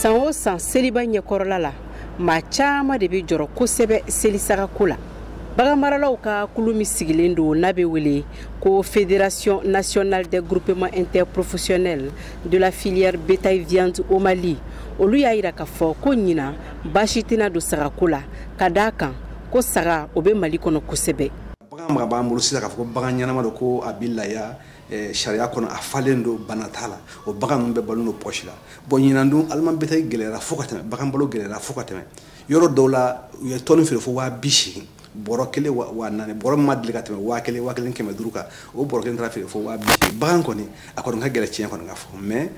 San o san seliba ɲɛkɔrɔla la, maa caman de bɛ jɔrɔ kosɛbɛ selisagako la. Baganmaralaw ka kulu min sigilen don n'a bɛ wele ko Fédération nationale des groupements interprofessionnels de la filière bétail viande au Mali, olu y'a yira k'a fɔ ko ɲinan baasi tɛna don sagako la, ka d'a kan ko saga o bɛ Mali kɔnɔ kosɛbɛ. Bagan maga b'an bolo sisan k'a fɔ ko bagan ɲɛnama don, ko a bɛ laya sariya kɔnɔ, a falen don, bana t'a la, o bagan ninnu bɛɛ balo don poche la. Bon, ɲinan dun aliment bétail gɛlɛyara fo ka tɛmɛ, bagan balo gɛlɛyara fo ka tɛmɛ. Yɔrɔ dɔw la, u ye tɔni feere fo 80 000, bɔrɔ kelen 4000, bɔrɔ min ma deli ka tɛmɛ 1000, 1500 kan, o bɔrɔ kelen taara feere fo 80 000. Bagan kɔni, a kɔni ka gɛlɛn, tiɲɛ kɔni ka fɔ, mais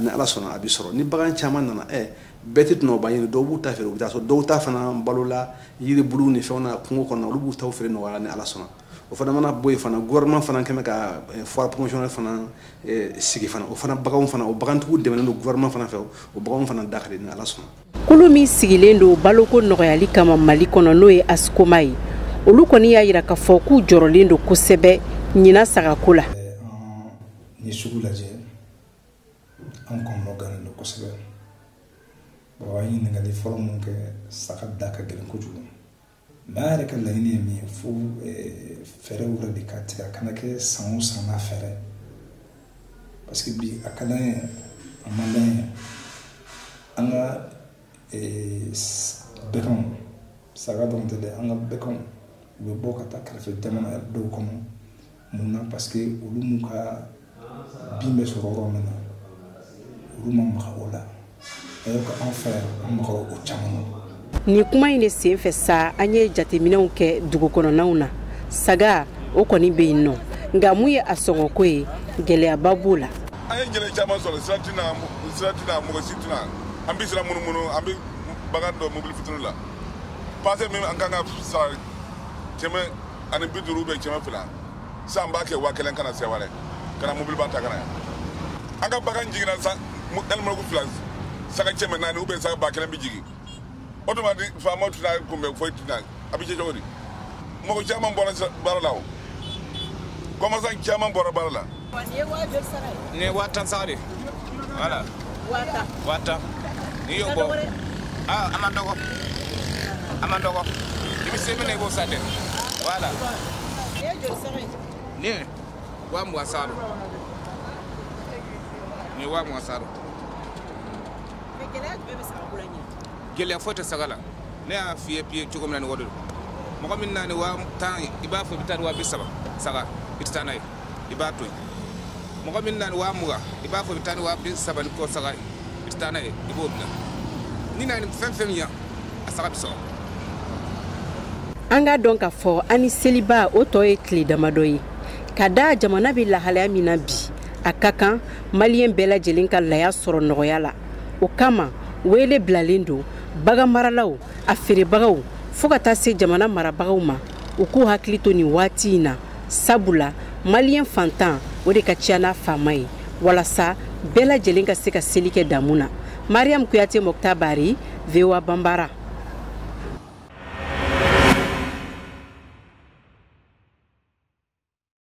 ni Ala sɔnna, a bɛ sɔrɔ. Ni bagan caman nana, bɛɛ tɛ tɔnɔba ɲini, dɔw b'u ta feere, u bɛ taa so, dɔw ta fana balola yiribulu ni fɛnw na kungo kɔnɔ, olu b'u taw feere nɔgɔya la ni Ala sɔnna. O fana mana bɔ yen fana, gouvernement fana kɛmɛ ka foire promotionnelle fana sigi fana, o fana baganw fana, o bagantigiw dɛmɛnen don gouvernement fana fɛ, o baganw fana da ka di ni Ala sɔnna. Kulu min sigilen don baloko nɔgɔyali kama Mali kɔnɔ, n'o ye ASCOMA ye, olu kɔni y'a yira k'a fɔ k'u jɔrɔlen don kosɛbɛ ɲinan sagako la. Ni sugu lajɛ, an kɔnɔ gannen don kosɛbɛ. Bon, an ye ɲininkali fɔlɔ mun kɛ, saga da ka gɛlɛn kojugu, mais an yɛrɛ ka laɲini ye min ye, fo fɛɛrɛ wɛrɛ de ka tigɛ, a kana kɛ san o san n'a fɛɛrɛ, parce que bi a ka d'an ye, a man d'an ye, an ka baganw, saga dɔrɔn tɛ dɛ, an ka baganw, u bɛ bɔ ka taa kɛrɛfɛ jamana dɔw kɔnɔ. Mun na? Parce que olu m'u ka bin bɛ sɔrɔ yɔrɔ min na, olu ma maga o la, alors que an fɛ yan, an magara o caman na. Nin kuma in de sen fɛ sa, an ye jateminɛw kɛ dugu kɔnɔnaw na. Saga o kɔni bɛ yen nɔ, nka mun ye a sɔngɔko ye, gɛlɛyaba b'o la. An ye gɛlɛya caman sɔrɔ, sira tɛna, sira tɛna, mɔgɔ si tɛna. An bɛ sira munumunu, an bɛ bagan dɔ mobili fitinin la, passe min an kan ka sara 150 bɛ 200, sisan an b'a kɛ 1000 ka na Seware, ka na mobiliba ta ka na yan. An ka bagan jiginna san ɛlimɔrɔku fila, saga 400 ou bien saga 1000 bɛ jigin. O tuma ni faamaw tɛna kunbɛn, foyi tɛna, a bɛ kɛ cogo di? Mɔgɔ caman bɔra baara la, o commerçant caman bɔra baara la. Nin ye waa joli saga ye? Nin ye 10 000 saga de, voilà. 10 000. 10 000. N'i y'o bɔ, ah, a man dɔgɔ, a man dɔgɔ, i bɛ se min na, i b'o san dɛ, voilà. Nin ye joli saga ye? Nin ye 20 000 saga don, nin ye 20 000 saga don. Mais gɛlɛya jumɛn bɛ sagako la ɲinan? Gɛlɛya foyi tɛ saga la. Ne y'a f'i ye bi cogo min na, nin o de don. Mɔgɔ min na ni 10 000 ye, i b'a fɔ i bɛ taa ni 30 000 saga, i tɛ taa n'a ye, i b'a to yen. Mɔgɔ min na ni 20 000, i b'a fɔ i bɛ taa ni 30 000 ni kɔ saga ye, i tɛ taa n'a ye, i b'o bila. Ni na ni fɛn fɛn yan, a saga bɛ sɔrɔ. An k'a dɔn k'a fɔ an ni seliba o tɔ ye tile damadɔ ye. Ka da jamana bɛ lahalaya min na bi, a ka kan maliyɛn bɛɛ lajɛlen ka laya sɔrɔ nɔgɔya la. O kama, wele bilalen don bagan maralaw, a feerebagaw, fo ka taa se jamana marabagaw ma, u k'u hakili to nin waati in na, sabula maliyɛn fantan o de ka ca n'a faama ye, walasa bɛɛ lajɛlen ka se ka seli kɛ damu na. Mariam Kuyate, Moctar Barry, VOA Bambara.